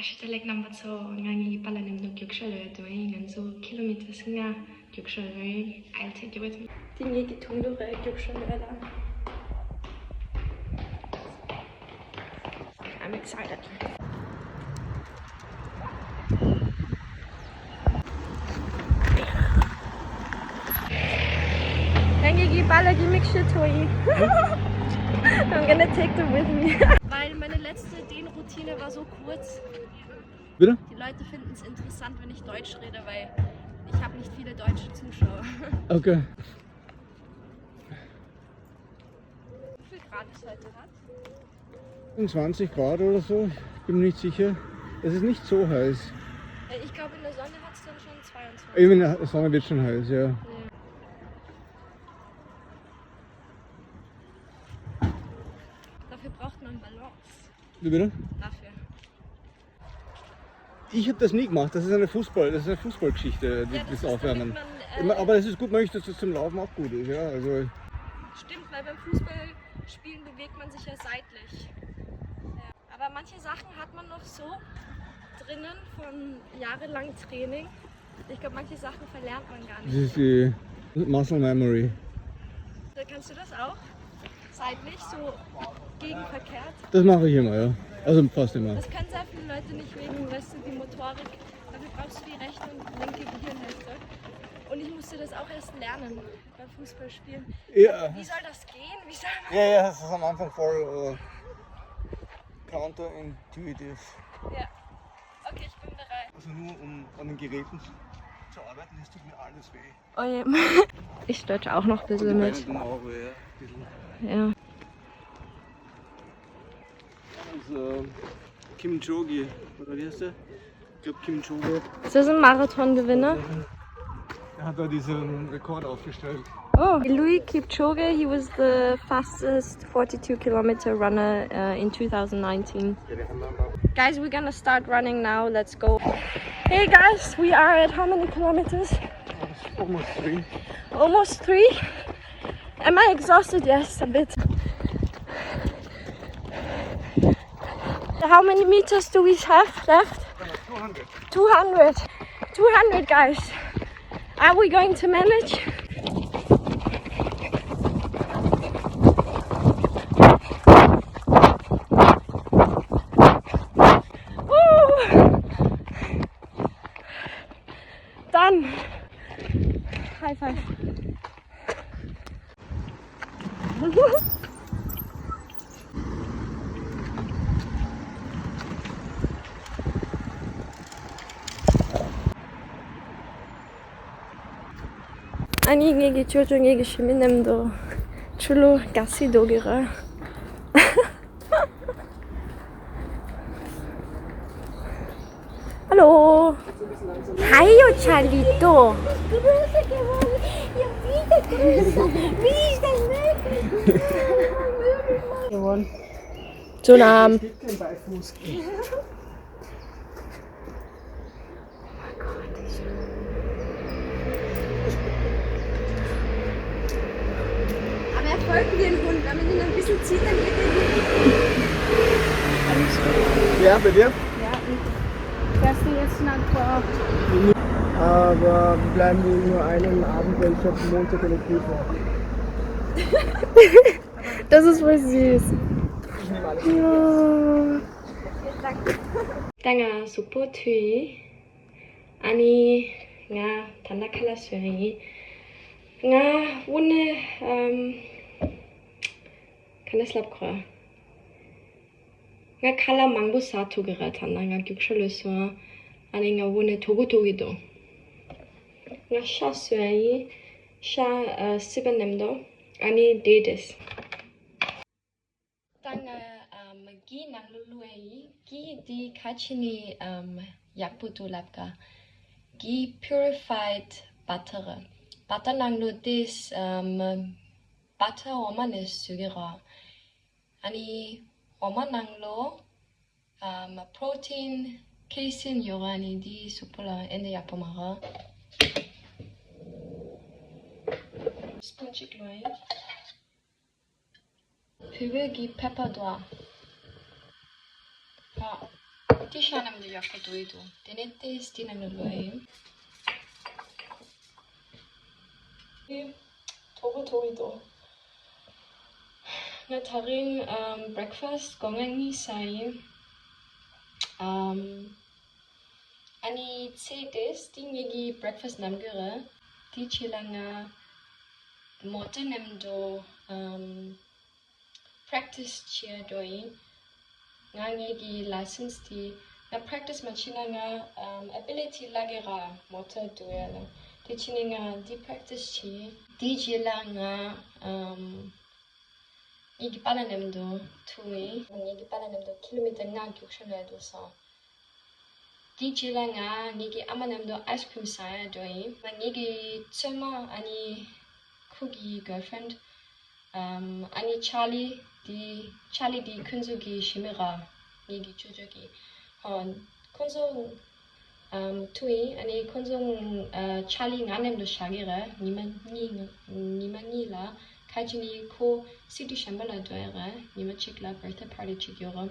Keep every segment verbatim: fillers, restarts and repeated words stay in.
Shit, I like number two. ང་ངའི་པཱ་ལགས་མཉམ་དུ་རྒྱུག་ཤར་ལ་ཡོད་དོ། ང་ཚོ་kilometers ལྔ་རྒྱུག་ཤར་ལ་ཡོད། I'll take you with me. དེ་ངེད་ཀྱི་ཐུང་ཐུང་རེད། རྒྱུག་ཤར་ལ་ཡོད་ལ། I'm excited. ང་ངའི་པཱ་ལགས་ཀྱི་མིག་ཤེལ་ཐོགས་ཡིན། I'm gonna take them with me. Weil meine letzte Dehnroutine war so kurz. Bitte? Die Leute finden es interessant, wenn ich Deutsch rede, weil ich habe nicht viele deutsche Zuschauer. Okay. Wie viel Grad ist heute? Hat? zwanzig Grad oder so, ich bin mir nicht sicher. Es ist nicht so heiß. Äh, ich glaube, in der Sonne hat es dann schon zweiundzwanzig. Eben in der Sonne wird schon heiß, ja. Ja. Dafür braucht man Balance. Wie bitte? Dafür. Ich habe das nie gemacht. Das ist eine Fußball, das ist eine Fußballgeschichte, die, Ja, das das ist, damit Aufwärmen. Man, äh, Immer- Aber es ist gut möglich, dass das zum Laufen auch gut ist. Ja, also Stimmt, weil beim Fußballspielen bewegt man sich ja seitlich. Ja. Aber manche Sachen hat man noch so drinnen von jahrelang Training. Ich glaube, manche Sachen verlernt man gar nicht. Das ist die Muscle Memory. Da kannst du das auch? Seitlich, so gegenverkehrt. Das mache ich immer, ja. Also fast immer. Das können sehr viele Leute nicht wegen, weißt du, die Motorik. Dafür brauchst du die rechte und linke Gehirnhälfte. Und ich musste das auch erst lernen beim Fußballspielen. Ja. Wie soll das gehen? Wie soll man Ja, ja, das ist am Anfang voll äh, counterintuitive. Ja. Okay, ich bin bereit. Also nur um an den Geräten zu arbeiten, es tut mir alles weh. Oh je. Ich stolper auch noch ein bisschen mit. Beine tun auch weh, ja, ein bisschen. Ja. Also, Kipchoge, oder wie heißt der? Ich glaube, Kipchoge. Ist das ein Marathon-Gewinner? Er hat da diesen Rekord aufgestellt. Oh, Eliud Kipchoge, he was the fastest forty-two kilometer runner uh, in two thousand nineteen. Guys, we're gonna start running now. Let's go. Hey guys, we are at how many kilometers? Almost three. Almost three. Am I exhausted? Yes, a bit. How many meters do we have left? Two hundred. Two hundred. Two hundred, guys. Are we going to manage? Woo! Done. High five. ཨ་ནི་ངེད་ཀྱི་ཅོ་ཅོ་ངེད་ཀྱི་ཞི་མི་མཉམ་དུ་ཆུ་ལུ་ག་སི་འདུག་གི་ར། Hello. Hi, Charlito. Zu Namen. Aber er folgt mir, den Hund. Wenn man ihn ein bisschen zieht, dann geht er hin. Ja, bei dir? Ja, und fährst du jetzt nach Tor? Aber wir bleiben nur einen Abend, weil ich habe Montag eine Prüfung. Das ist voll süß. Ja. ད་ང་གཟུགས་པོ་འཐུས་ཡིན། ཨ་ནི་ང་ད་ལྟ་ཁ་ལག་བཟོས་ཡིན། ང་དབུ་ནས་ཨམ་ག་འདྲ་ལབ་དགོས། ང་ཁ་ལག་མང་པོ་ཟ་ཐུབ་ཀྱི་རེད། ད་ལྟ་ང་རྒྱུག་ཤར་ལོས་སོང་། ཨ་ནི་ང་དབུ་ནས་དོ་པོ་དོ་གི་འདུག་ང་ཤ་བཟོས་ཡིན། ཤ་ཨ་སི་པན་མཉམ་དུ། ཨ་ནི་དེ་རེད། ད་ང་ཨམ་གི་ནང་ལོ་ལུ་ཨེ་ཡིན། གི་འདི་ཁ་ཆེ་ནི་ཨམ་ཡག་པོ་འདུག་ལབ་ཀ། གི་purified butter། བ་ཏར་ནང་ལོ་དེས་ཨམ་བ་ཏར་འོ་མ་ནས་བཟོས་ཀྱི་ར། ཨ་ནི་འོ་མ་ནང་ལོ་ཨམ་protein casein ཡོད་ར། ཨ་ནི་འདི་གཟུགས་པོ་ལ་ཨེ་འདི་ཡག་པོ་མ་ར། སི་པུན་གཅིག་ལོ་ཨེ། བོད་པའི་གི་pepper འདུག་ཨ། ཧ། དེ་ཤ་ནམ་དུ་ཡག་པོ་འདུག་ཡོད་དོ། དེ་ནས་ཏེས་དེ་ནམ་དུ་ལོས་ཡིན། དེ་དོག་པོ་དོག་ཡོད་དོ། ང་ད་རིང་breakfast སྒོ་ང་གཉིས་ཟ་ཡིན། ཨ་ནི་ཚེ་དེས་དེ་ངེད་ཀྱི་breakfast་ནམ་གི་ར། དེ་ཆེ་ལ་ང་མོ་ཊ་ནམ་དུ་practice་བྱེད་འགྲོ་ཡིན། ང་ངེད་ཀྱི་license་དེ་ང་practice་མ་བྱེད་ན་ང་ཨམ་ability་ལ་གེ་ར་མོ་ཊ་འདུག་ཡ་ལ། དེ་ཕྱི་ནས་ང་འདི་practice་བྱེད། དེ་རྗེས་ལ་ང་ཨམ་ངེད་ཀྱི་པཱ་ལགས་མཉམ་དུ་ཐུག་ཡིན། ངེད་ཀྱི་པཱ་ལགས་མཉམ་དུ་ཁི་ལོ་མི་ཊར་ལྔ་རྒྱུག་ཤོག་ལ་འགྲོ་སོང་། དེ་རྗེས་ལ་ང་ངེད་ཀྱི་ཨ་མ་མཉམ་དུ་ice cream་ཟ་ཡ་འགྲོ་ཡིན། ང་ངེད་ཀྱི་བཙུན་མ་ཨ་ནི་ཁོ་གི་girlfriend་ཨམ་ཨ་ནི་ཆར་ལི་དེ་ཆར་ལི་དེ་ཁོང་ཚོ་གི་ཞི་མི་ར་ངེད་ཀྱི་ཅོ་ཅོ་གི་ཨ་ཁོང་ཚོ་ཨམ་ཐུག་ཡིན། ཨ་ནི་ཁོང་ཚོ་ཨ་ཆར་ལི་ང་མཉམ་དུ་བཞག་གི་ར། ཉི་མ་གཉིས་ཉི་མ་གཉིས་ལ་ཁ་ཅིག་ནི་ཁོ་city་གཞན་པ་ལ་འགྲོ་ཡ་ར། ཉི་མ་གཅིག་ལ་birthday party་ཅིག་ཡོད་ར།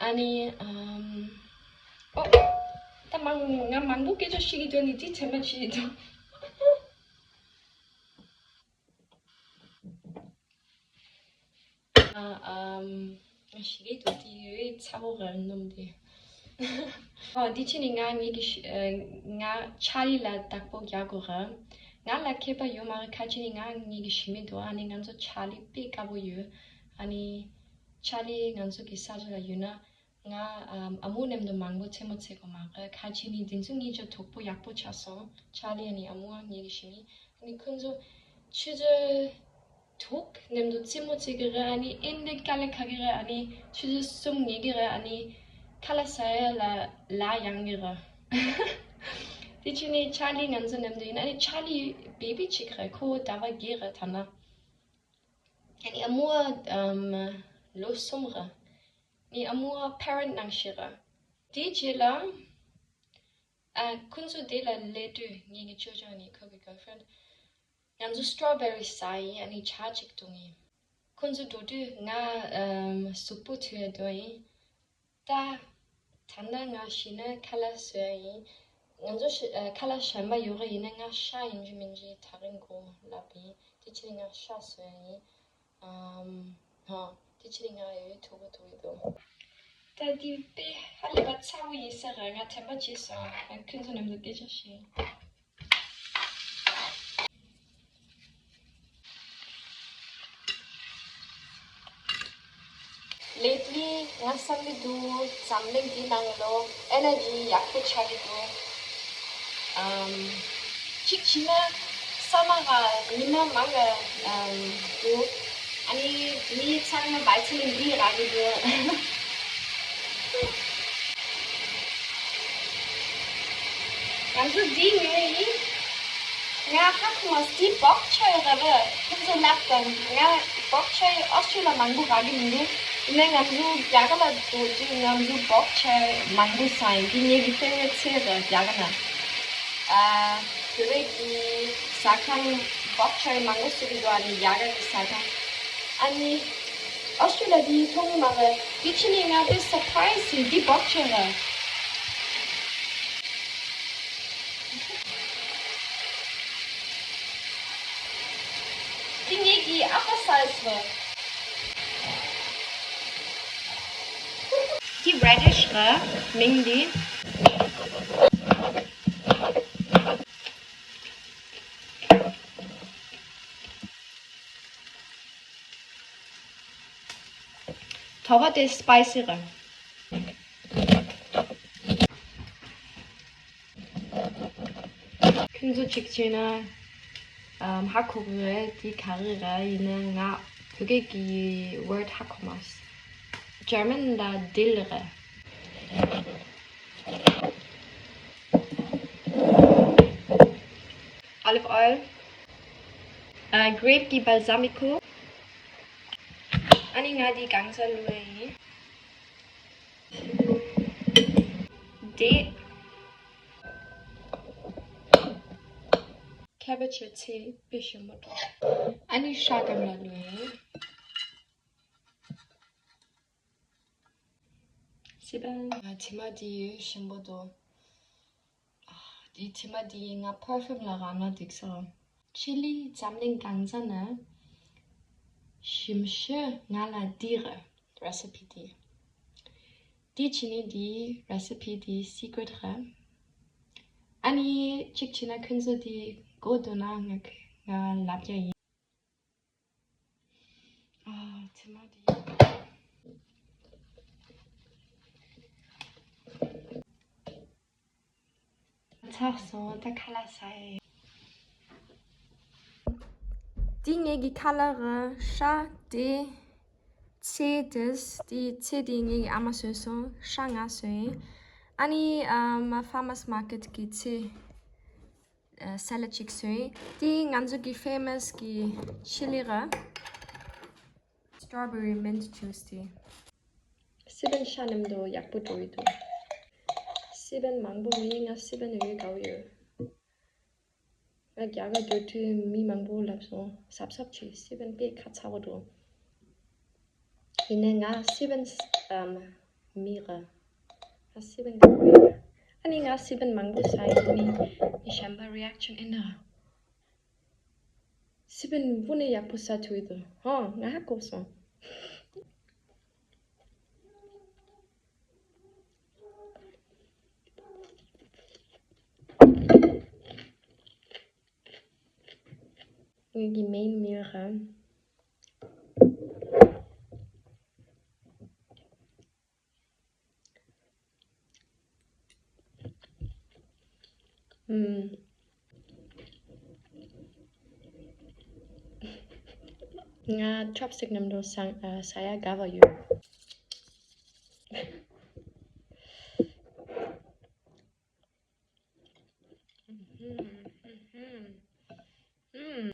ཨ་ནི་ཨམ་ཨོ་ད་མང་ང་མང་པོ་སྐད་ཆ་བཤད་ཀྱི་འདུག་ནི་དེ་དྲན་པ་བྱེད་ཀྱི་འདུག་ཨ་ཨམ་ཞིག་གི་དུ་དེ་ཡོད་ཚ་བོ་གར་སྣུམ་དེ། ཨོ་དེ་ཕྱི་ནས་ང་ངེད་ཀྱི་ཤི་ཨ་ང་ཆར་ལི་ལ་བདག་པོ་རྒྱག་དགོས་ག་ང་ལ་མཁས་པ་ཡོད་མ་རེད། ཁ་ཅིག་ནི་ང་ངེད་ཀྱི་ཞི་མི་འདུག་ཨ་ནི་ང་ཚོ་ཆར་ལི་དཔེ་དཀར་པོ་ཡོད། ཨ་ནི་ཆར་ལི་ང་ཚོ་གི་ས་ཆ་ལ་ཡོད་ན། ང་ཨམ་ཨ་མོ་མཉམ་དུ་མང་པོ་རྩེད་མོ་རྩེ་གོ་མ་གི་ཁ་ཅིག་ནི་དེ་ཚོ་གཉིས་ཆ་དོག་པོ་ཡག་པོ་ཆགས་སོང་། ཆར་ལི་ཨ་ནི་ཨ་མོ་ཨ་ངེད་ཀྱི་ཞི་མི་ཨ་ནི་ཁོང་ཚོ་ཆུ་ཚོད་དྲུག་མཉམ་དུ་རྩེད་མོ་རྩེ་གི་རེད། ཨ་ནི་ཨེན་དེ་དཀའ་ལས་ཁག་གི་རེད། ཨ་ནི་ཆུ་ཚོད་གསུམ་ཉལ་གི་རེད། ཨ་ནི་ཁ་ལག་ཟ་ཡ་ལ་ལ་ཡང་གི་རེད། དེ་ཕྱི་ནས་ཆར་ལི་ང་ཚོ་མཉམ་དུ་ཡིན། ཨ་ནི་ཆར་ལི་བེ་བི་ཅིག་རེད། ཁོ་ཟླ་བ་བརྒྱད་རེད་ད་ན། ཨ་ནི་ཨ་མོ་ཨམ་ལོ་གསུམ་རེད། ནི་ཨ་མོ་parent་ནང་བཞིན་རེད། དེའི་རྗེས་ལ་ཨ་ཁོང་ཚོ་དེ་ལ་སླེབས་དུས་ངེད་ཀྱི་ཅོ་ཅོ་ནི་ཁོ་གི་girlfriend་ང་ཚོ་strawberry་ཟ་ཡིན། ཨ་ནི་ཇ་ཅིག་བཏུང་ཡིན། ཁོང་ཚོ་འགྲོ་དུས་ང་ཨམ་གཟུགས་པོ་འཐུང་ཡ་འགྲོ་ཡིན། ད་ད་ལྟ་ང་ཤི་ན་ཁ་ལག་བཟོ་ཡ་ཡིན། ང་ཚོ་ཤི་ཨ་ཁ་ལག་གཞན་པ་ཡོད་ག་ཡིན་ན་ང་ཤ་ཡིན་གཅིག་མིན་གཅིག་ད་རིང་དགོང་ལབ་ཡིན། དེ་ཕྱིར་ང་ཤ་བཟོ་ཡ་ཡིན། ཨམ། ཧ། དེ་ཕྱིར་ང་ཡོད་ཐུག་པ་ཐུག་གི་འདུག་ད་དེ་དཔེ་ཧ་ལས་པ་ཚ་བོ་ཡིན་ས་རེད། ང་དྲན་པ་བརྗེད་སོང་། ང་ཁྱོད་ཚོ་མཉམ་དུ་སྐད་ཆ་བཤད། Lately་ང་བསམ་གྱི་འདུག་འཛམ་གླིང་འདི་ནང་ལོ་energy་ཡག་པོ་ཆགས་ཀྱི་འདུག་ཨམ། གཅིག་བྱས་ན་ས་མ་ག་ཉི་མ་མང་ག་ཨམ་འདུག་ཨ་ནི་མི་ཚང་མ་བའི་ཚ་ལེན་འདི་རག་གི་འདུག་ང་ཚོ་འདི་ཉོས་ཡིན། ང་ཧ་གོ་མ་སོང་། འདི་བོག་ཆོས་རེད་པས། ཁྱེད་ཚོ་ལབ་དང་། ང་བོག་ཆོས་ཨོ་སི་ཀྲི་ལི་ཡ་མང་པོ་རག་གི་མི་འདུག་ཡིན་ནའི་ང་ཚོ་རྒྱ་གར་ལ་འགྲོ་དུས་ང་ཚོ་བོག་ཆོས་མང་པོ་ཟ་ཡིན། འདི་ངེད་ཀྱི་favorite་ཆོས་རེད་རྒྱ་གར་ན། ཨ། བོད་པའི་གི་ཟ་ཁང་བོག་ཆོས་མང་པོ་ཟེར་གྱི་འདུག་ཨ་ནི་རྒྱ་གར་གྱི་ཟ་ཁང་། ཨ་ནི་ཨོ་སི་ཀྲི་ལི་ཡ་འདི་མཐོང་གི་མ་རེད། འདི་ཕྱི་ནས་ང་དཔེ་surprise་ཡིན། འདི་བོག་ཆོས་རེད། འདི་ངེད་ཀྱི་upper size་རེད། འདི་radish་རེད། མིང་འདི། དོ་བ་དེ་spicy་རེད། ཁྱོད་ཚོ་གཅིག་བྱས་ན་ཨམ་ཧ་གོ་གི་རེད། དེ་ག་རེ་རེད། ཡིན་ན་ང་བོད་སྐད་ཀྱི་word་ཧ་གོ་མ་སོང་། German་ལ་dill་རེད། Olive oil། ཨ། grape་གི་balsamico། ཨ་ནི་ང་འདི་གང་ས་བླུགས་ཡིན། འདི། cabbage་ཚལ་དཔེ་ཞིམ་པོ་འདུག་ཨ་ནི་ཤ་སྐམ་ལ་བླུགས་ཡིན། སི་པན། ཨ། དྲི་མ་འདི་ཞིམ་པོ་འདུག་ཨ། འདི་དྲི་མ་འདི་ང་པར་ཕིའུམ་ལ་རག་ན་འགྲིག་སོང་། ཆི་ལི་འཛམ་གླིང་གང་ས་ན་ཞིམ་ཤོས་ང་ལ་འདི་རེད། རེ་སི་པི་འདི། འདི་བྱས་ནས་འདི་རེ་སི་པི་འདི་སི་ཀི་རེཊ་རེད། ཨ་ནི་གཅིག་བྱས་ན་ཁོང་ཚོ་འདི་དགོས་འདུག་ན་ང་ང་ལབ་རྒྱུ་ཡིན། ཨ། དྲི་མ་འདི། ཚར་སོང་། ད་ཁ་ལག་ཟ་ཡི། འདི་ངེད་ཀྱི་ཁ་ལག་རེད། ཤ་དེ། ཚལ་དེ། དེ་ཚལ་དེ་ངེད་ཀྱི་ཨ་མ་བཟོས་སོང་། ཤ་ང་བཟོས་ཡིན། ཨ་ནི་ཨམ། ཕར་མར་སི་མར་ཀེཊ་གི་ཚལ། ཨ། སེ་ལད་ཅིག་བཟོས་ཡིན། དེ་ང་ཚོ་གི་ཕེ་མ་སི་གི་ཆི་ལི་རེད། སི་ཊོ་རོ་བེ་རི་མིན་ཊི་ཇུས་དེ། སི་པན་ཤ་མཉམ་དུ་ཡག་པོ་འགྲོ་གི་འདུག་སི་པན་མང་པོ་མེད། ང་སི་པན་ཡོད་དགའ་བོ་ཡོད། ང་རྒྱ་གར་འགྲོ་དུས་མི་མང་པོ་ལབ་སོང་། གཟབ་གཟབ་བྱེད། སི་པན་དཔེ་ཁ་ཚ་པོ་འདུག་ཡིན་ནའི་ང་སི་པན་ཨམ། མི་རེད། ང་སི་པན་དགའ་པོ་ཡོད། ཨ་ནི་ང་སི་པན་མང་པོ་ཟ་ཡིན། ཨ་ནི་གཞན་པ་རི་ཨེག་ཤན་ཨེ་ན། སི་པན་དངོས་གནས་ཡག་པོ་ཟ་ཐུབ་ཀྱི་འདུག་ཧོ། ང་ཧ་གོ་སོང་། ངེད་ཀྱི་མེན་མི་ལ་ཧ། ཨུམ། ང་ཆོབ་སི་ཊིག་མཉམ་དུ་ཟ་ཨ། ཟ་ཡ་དགའ་བ་ཡོད། ཨུམ།